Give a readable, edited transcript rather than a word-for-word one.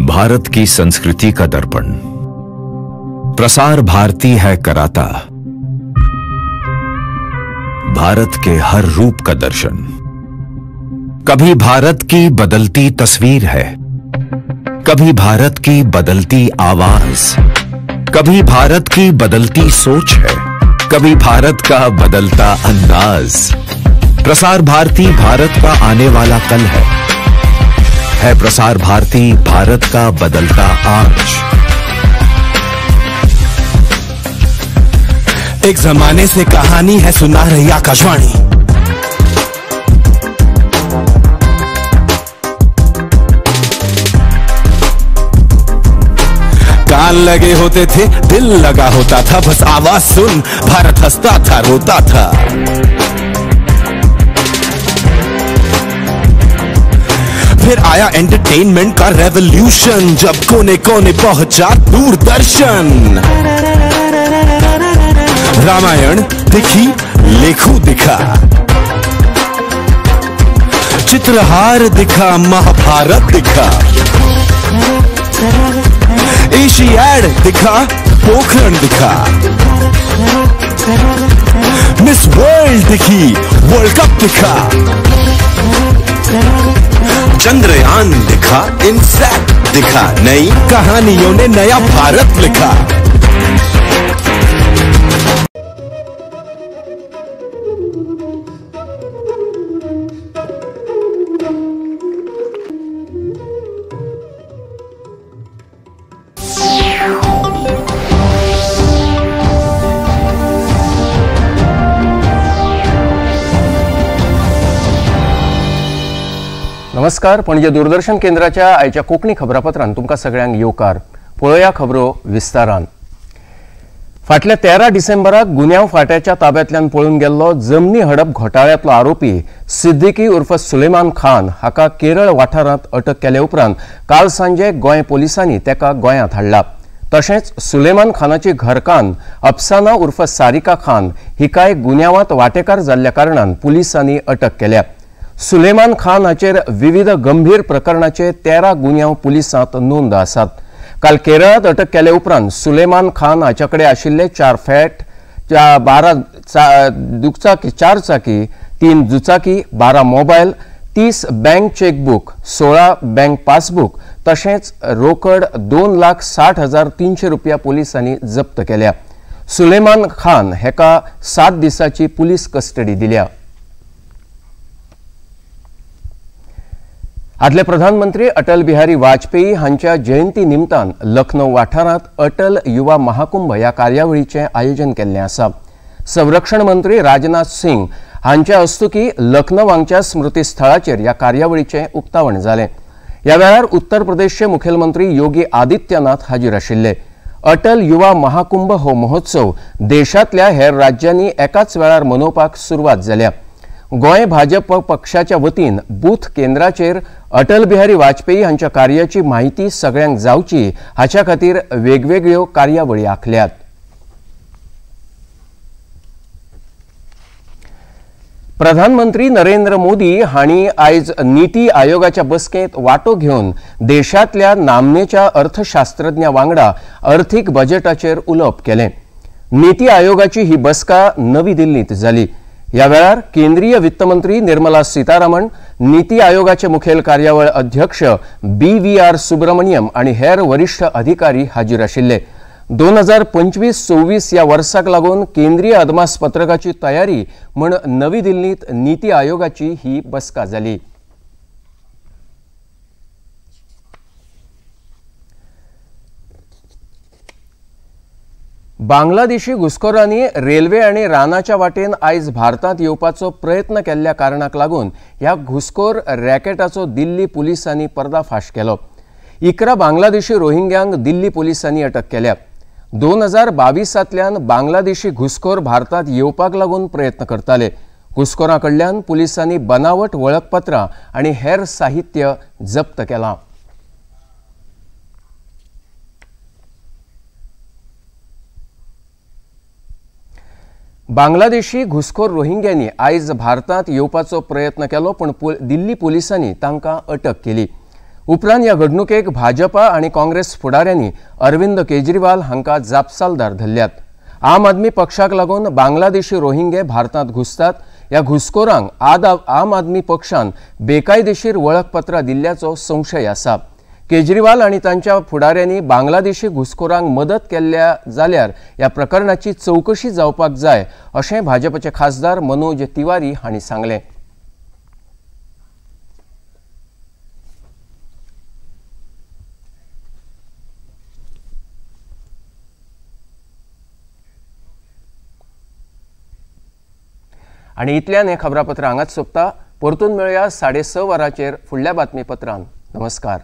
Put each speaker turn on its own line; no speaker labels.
भारत की संस्कृति का दर्पण प्रसार भारती है कराता, भारत के हर रूप का दर्शन। कभी भारत की बदलती तस्वीर है, कभी भारत की बदलती आवाज, कभी भारत की बदलती सोच है, कभी भारत का बदलता अंदाज। प्रसार भारती भारत का आने वाला कल है प्रसार भारती भारत का बदलता आज।
एक जमाने से कहानी है सुना रही आकाशवाणी, कान लगे होते थे, दिल लगा होता था, बस आवाज सुन भारत हंसता था, रोता था। फिर आया एंटरटेनमेंट का रेवोल्यूशन, जब कोने कोने पहुंचा दूरदर्शन। रामायण दिखी, लेखू दिखा, चित्रहार दिखा, महाभारत दिखा। एशियाड दिखा, पोखरण दिखा, मिस वर्ल्ड दिखी, वर्ल्ड कप दिखा, चंद्रयान दिखा, इनसैट दिखा, नई कहानियों ने नया भारत लिखा।
नमस्कार, पणजे दूरदर्शन केंद्राच्या आयच्या कोंकणी खबरापत्रान तुमकां सगळ्यांक येवकार। पळोवया खबरो विस्तारान। फाटल्या 13 डिसेंबराक गुन्यांव फांट्याच्या ताब्यांतल्यान पळून गेल्लो जमनी हडप घोटाळ्यांतलो आरोपी सिद्दीकी उर्फ सुलेमान खान हाका केरळ वाठारांत अटक केले उपरांत काल सांजे गोंय पोलिसांनी ताका गोंयांत हाडला। तशेंच सुलेमान खानाची घरकान्न अफसाना उर्फ सारिका खान हिकाय गुन्यांवांत वांटेकार जाल्ल्या कारणान पुलिसांनी अटक केल्या। सुलेमान खान हाचेर विविध गंभीर प्रकरणाचे 13 गुन्यांव पुलिसांत नोंद आसात। काल केरळांत अटक केले उपरांत सुलेमान खान हाचे कडेन आशिल्ले 4 फॅट, 12 दुचाकी, 4 चाकी, 3 दुचाकी, 12 mobile, 30 bank chequebook, 16 bank passbook तशेंच रोकड 2,60,300 रुपया पुलिसांनी जप्त केल्या। सुलेमान खान हेका 7 दिसाची पुलीस कस्टडी दिल्या। आदले प्रधानमंत्री अटल बिहारी वाजपेयी हांच्या जयंती निमतान लखनौ वाठारांत अटल युवा महाकुंभ ह्या कार्यावळीचें आयोजन केल्लें आसा। संरक्षण मंत्री राजनाथ सिंग हांच्या हस्तुकी लखनौ हांगच्या स्मृती स्थळाचेर ह्या कार्यावळीचें उक्तावण जालें। ह्या वेळार उत्तर प्रदेशचे मुखेलमंत्री योगी आदित्यनाथ हाजीर आशिल्ले। अटल युवा महाकुंभ हो महोत्सव देशांतल्या हेर राज्यांनी एकाच वेळार मनोवपाक सुरवात जाल्या। गोंय भाजप पक्षाच्या वतीन बूथ केंद्राचेर अटल बिहारी वाजपेयी हांच्या कार्याची म्हायती सगळ्यांक जावची हाच्या खातीर वेगवेगळ्यो कार्यावळी आंखल्यात। प्रधानमंत्री नरेंद्र मोदी हांणी आयज नीती आयोगाच्या बसकेंत वांटो घेवन देशांतल्या नामनेच्या अर्थशास्त्रज्ञा वांगडा अर्थीक बजेटाचेर उलोवप केलें। नीती आयोगाची ही बसका नवी दिल्लींत जाली। ह्या वेळार केंद्रीय वित्तमंत्री निर्मला सीतारामन, नीती आयोगाचे मुखेल कार्यावळ अध्यक्ष BVR Subramaniam आनी हेर वरिष्ठ अधिकारी हाजीर आशिल्ले। 2025-26 ह्या वर्साक लागून केंद्रीय अदमासपत्रकाची तयारी म्हूण नवी दिल्लींत नीती आयोगाची ही बसका जाली। बांगलादेशी घुसखोरांनी रेल्वे आनी रानाच्या वाटेन आयज भारतांत येवपाचो प्रयत्न केल्ल्या कारणाक लागून ह्या घुसखोर रॅकेटाचो दिल्ली पुलिसांनी पर्दाफाश केलो। 11 बांगलादेशी रोहिंग्यांक दिल्ली पुलिसांनी अटक केल्या। 2022 बांगलादेशी घुसखोर भारतांत येवपाक लागून प्रयत्न करताले। घुसखोरां कडल्यान पुलिसांनी बनावट वळखपत्रां आनी हेर साहित्य जप्त केलां। बांगलादेशी घुसखोर रोहिंग्यांनी आयज भारतांत येवपाचो प्रयत्न केलो, पूण दिल्ली पुलिसांनी तांकां अटक केली। उपरांत ह्या घडणुकेक भाजपा आनी काँग्रेस फुडाऱ्यांनी अरविंद केजरीवाल हांकां जापसालदार धरल्यात। आम आदमी पक्षाक लागून बांगलादेशी रोहिंगे भारतांत घुसतात। ह्या घुसखोरांक आम आदमी पक्षान बेकायदेशीर वळखपत्रां दिल्ल्याचो संशय आसा। केजरीवाल आनी तांच्या फुडाऱ्यांनी बांगलादेशी घुसखोरांक मदत केल्ल्या जाल्यार ह्या प्रकरणाची चवकशी जावपाक जाय अशें भाजपचे खासदार मनोज तिवारी हांणी सांगलें। आनी इतल्यान हें खबरापत्र हांगाच सोंपता। परतून मेळया 6:30 वरांचेर फुडल्या बातमीपत्रान। नमस्कार।